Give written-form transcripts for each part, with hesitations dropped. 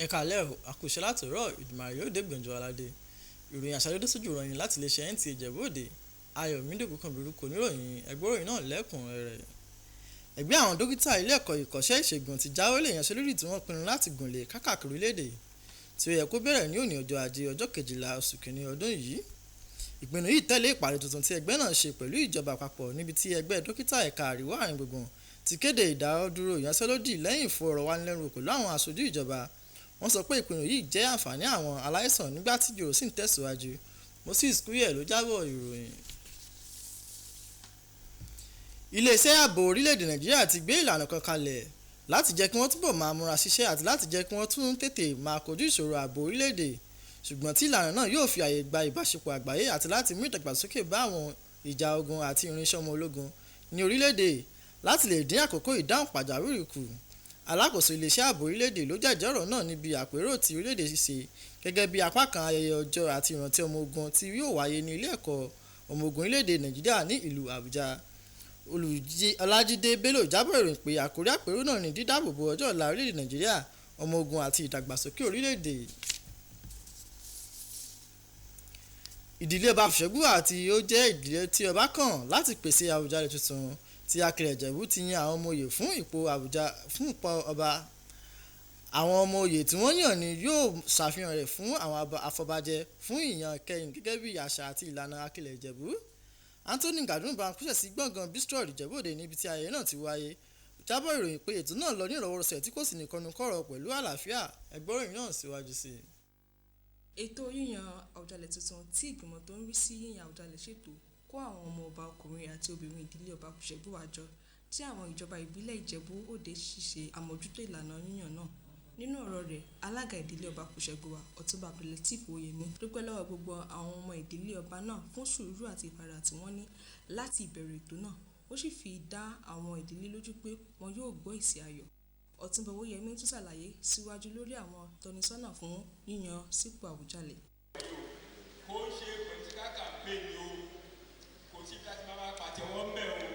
Ẹ káalẹ́ o, a kú iṣẹ́ látòórọ̀, Èdùmàrè yóò dé gbọ̀njú aládé. Ìròyìn àṣálẹ́ dé sójú ìròyìn láti iléeṣẹ́ NTA Ìjẹ̀bú Òde. Ayọ̀mídé Ògúnkànmí lorúkọ oníròyìn, ẹ gbọ́ ìròyìn náà lẹ́kùnrẹ́rẹ́. Ẹgbẹ́ àwọn dókítà ilé ẹ̀kọ́ ìkọ́ṣẹ́ ìṣègùn ti jáwé ìyanṣẹ́lódì tí wọ́n pinnu láti gùnlé káàkiri orílẹ̀-èdè tí ó yẹ kó bẹ̀rẹ̀ ní òní ọjọ́ Ajé ọjọ́ 12 oṣù kìíní ọdún yìí. Ìpinnu yìí tẹ̀lé ìpàdé tuntun tí ẹgbẹ́ náà ṣe pẹ̀lú ìjọba àpapọ̀ níbi tí ẹgbẹ́ dókítà ẹ̀ka àríwá àárín gbùngbùn ti kéde ìdáwọ́dúró ìyanṣẹ́lódì lẹ́yìn ìfọ̀rọ̀wánilẹ́nuwò pẹ̀lú àwọn aṣojú ìjọba. Wọ́n sọ pé ìpinnu yìí jẹ́ àǹfààní àwọn aláìsàn nígbà tí ìjíròrò sì ń tẹ̀síwájú. Moses Kúyẹ̀ ló jábọ̀ ìròyìn. Iléeṣẹ́ ààbò orílẹ̀-èdè Nàìjíríà ti gbé ìlànà kan kalẹ̀ láti jẹ́ kí wọ́n túbọ̀ máa múra síṣẹ́ àti láti jẹ́ kí wọ́n tún tètè máa kojú ìṣòro ààbò orílẹ̀-èdè, ṣùgbọ́n tí ìlànà náà yóò fi àyè gba ìbáṣepọ̀ àgbáyé àti láti mú ìdàgbàsókè bá àwọn ìjà ogun àti irinṣẹ́ ọmọ ológun ní orílẹ̀-èdè láti lè dín àkókò ìdáhùn pàjáwìrì kù. Alákòóso iléeṣẹ́ ààbò orílẹ̀-èdè ló jẹ́jẹ́ ọ̀rọ̀ náà níbi àpérò tí orílẹ̀-èdè ṣe gẹ́gẹ́ bí apá kan ayẹyẹ ọjọ́ àti ìrántí ọmọ ogun tí yóò wáyé ní ilé ẹ̀kọ́ ọmọ ogun orílẹ̀-èdè Nàìjíríà ní ìlú Àbújá. Ọlájídé Bello jábọ̀ ìròyìn pé àkórí àpérò náà ni dídáàbòbò ọjọ́ ọ̀la orílẹ̀-èdè Nàìjíríà, ọmọ ogun àti ìdàgbàsókè orílẹ̀-èdè. Ìdílé ọba Fùṣẹ́gbùwà tí ó jẹ́ ìdílé tí ọba kàn láti pèsè Àwùjalẹ̀ tuntun tí Akilẹ̀ Ìjẹ̀bú ti yan àwọn ọmọ oyè fún ipò ọba. Àwọn ọmọ oyè tí wọ́n yàn ni yóò ṣàfihàn rẹ̀ fún àwọn afọbajẹ fún ìyàn kẹyìn gẹ́gẹ́ bí àṣà àti ìlànà Akilẹ̀ Ìjẹ̀bú. Anthony Gàdúrà kúṣẹ̀ sí gbọ̀ngàn Bistro Ìjẹ̀bú Òde níbi tí ayẹyẹ náà ti wáyé. Jábọ̀ ìròyìn pé ètò náà lọ ní ìrọwọ́rọsẹ̀ tí kò sì ní kọnúkọ̀rọ̀ pẹ̀lú àlàáfíà. Ẹ gbọ́ ìròyìn náà síwájú sí i. Ètò yíyan Àwùjalẹ̀ tuntun tí ìgbìmọ̀ tó ń rí sí yíyan Àwùjalẹ̀ ṣètò kó àwọn ọmọ ọba ọkùnrin àti obìnrin ìdílé ọba Fùṣẹ́gbùwà jọ tí àwọn ìjọba ìbílẹ̀ Ìjẹ̀bú Òde sì ṣe àmójútó ìlànà yíyan náà. Nínú ọ̀rọ̀ rẹ̀, alága ìdílé ọba Fùṣẹ́gbùwà, Ọ̀túnba Abdulateef Owóyẹmí dúpẹ́ lọ́wọ́ gbogbo àwọn ọmọ ìdílé ọba náà fún sùúrù àti ìfaradà tí wọ́n ní láti ìbẹ̀rẹ̀ ètò náà, ó sì fi dá àwọn ìdílé lójú pé wọn yóò gbọ́ èsì ayọ̀. Ọ̀túnba Owóyẹmí tún ṣàlàyé síwájú lórí àwọn ìtọ́nisọ́nà fún yíyan sípò Àwùjalẹ̀. Kò ń ṣe political campaign o, kò sí bí a ti máa pàtẹ́wọ́ ń bẹ̀ o.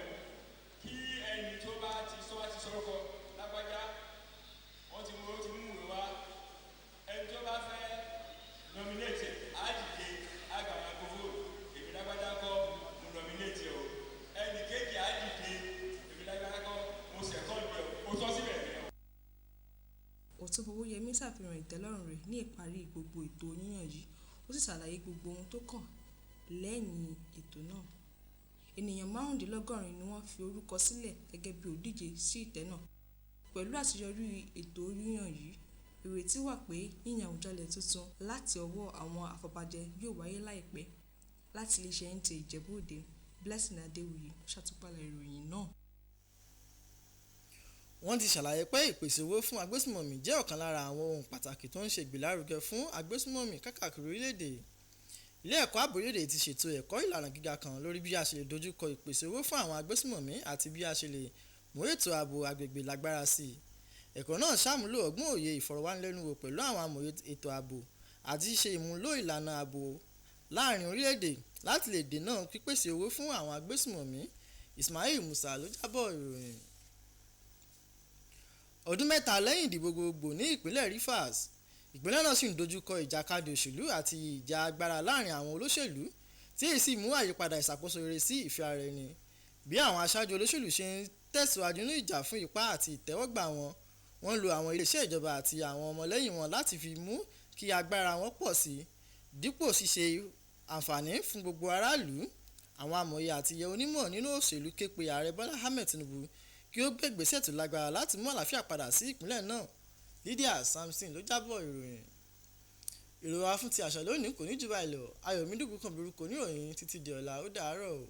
Kí ẹni tó bá ti sọ wá ti sọ̀rọ̀ lágbájá, wọ́n ti mú ó ti mú ìwé wá. Ẹni tó bá fẹ́ nominate á dìde, á gbà microphone, èmi lágbájá kọ́ mo nominate o. Ẹni kejì á dìde, èmi lágbájá kọ́ mo second ẹ o, ó tọ́ síbẹ̀ ni o. Ọ̀túnba Owóyẹmí ṣàfihàn ìtẹ́lọ́rùn rẹ̀ ní ìparí gbogbo ètò yíyan yìí, ó sì ṣàlàyé gbogbo ohun tó kàn lẹ́yìn ètò náà. Ènìyàn 95 ni wọ́n fi orúkọ sílẹ̀ gẹ́gẹ́ bí olùdíje sí ìtẹ́ náà. Pẹ̀lú àṣeyọrí ètò yíyan yìí, ìrètí wà pé yíyan Àwùjalẹ̀ tuntun láti ọwọ́ àwọn afọbajẹ yóò wáyé láìpẹ́. Láti iléeṣẹ́ NTA Ìjẹ̀bú Òde, Blessing Adéwuyì ló ṣàtúpalẹ̀ ìròyìn náà. Wọ́n ti ṣàlàyé pé ìpèsè owó fún agbésùnmọ̀mí jẹ́ ọ̀kan lára àwọn ohun pàtàkì tó ń ṣe ìgbélárugẹ fún agbésùnmọ̀mí káàkiri orílẹ̀-èdè. Ilé ẹ̀kọ́ ààbò orílẹ̀-èdè ti ṣètò ẹ̀kọ́ ìlànà gíga kan lórí bí a ṣe lè dojúkọ ìpèsè owó fún àwọn agbésùnmọ̀mí àti bí a ṣe lè mú ètò ààbò agbègbè lágbára sí i. Ẹ̀kọ́ náà ṣàmúlò ọgbọ́n òye ìfọ̀rọ̀wánilẹ́nuwò pẹ̀lú àwọn amòye ètò ààbò àti ṣíṣe ìmúlò ìlànà ààbò láàrin orílẹ̀-èdè láti lè dènà pípèsè owó fún àwọn agbésùnmọ̀mí. Ismail Musa ló jábọ̀ ìròyìn. Ọdún mẹ́ta lẹ́yìn ìdìbò gbogbogbò ní ìpínlẹ̀ Rivers, ìpínlẹ̀ náà sì ń dojúkọ ìjàkadì òṣèlú àti ìjà agbára láàrin àwọn olóṣèlú tí èyí sì mú àyípadà ìṣàkóso rere sí ìfẹ́ ara ẹni. Bí àwọn aṣáájú olóṣèlú ṣe ń tẹ̀síwájú nínú ìjà fún ipá àti ìtẹ́wọ́gbà wọn, wọ́n ń lo àwọn iléeṣẹ́ ìjọba àti àwọn ọmọlẹ́yìn wọn láti fi mú kí agbára wọn pọ̀ sí i dípò ṣíṣe àǹfààní fún gbogbo aráàlú. Àwọn amòye àti onímọ̀ nínú òṣèlú ké pe Ààrẹ Bọ́lá Ahmed Tinubu kí ó gbé ìgbésẹ̀ tó lágbára láti mú àlàáfíà padà sí ìpínlẹ̀ náà. Lydia Samson ló jábọ̀ ìròyìn. Ìròyìn wa fún ti àṣálẹ́ òní kò ní jù báyìí lọ. Ayọ̀mídé Ògúnkànmí lorúkọ oníròyìn títí di ọ̀la, ó dàárọ̀ o.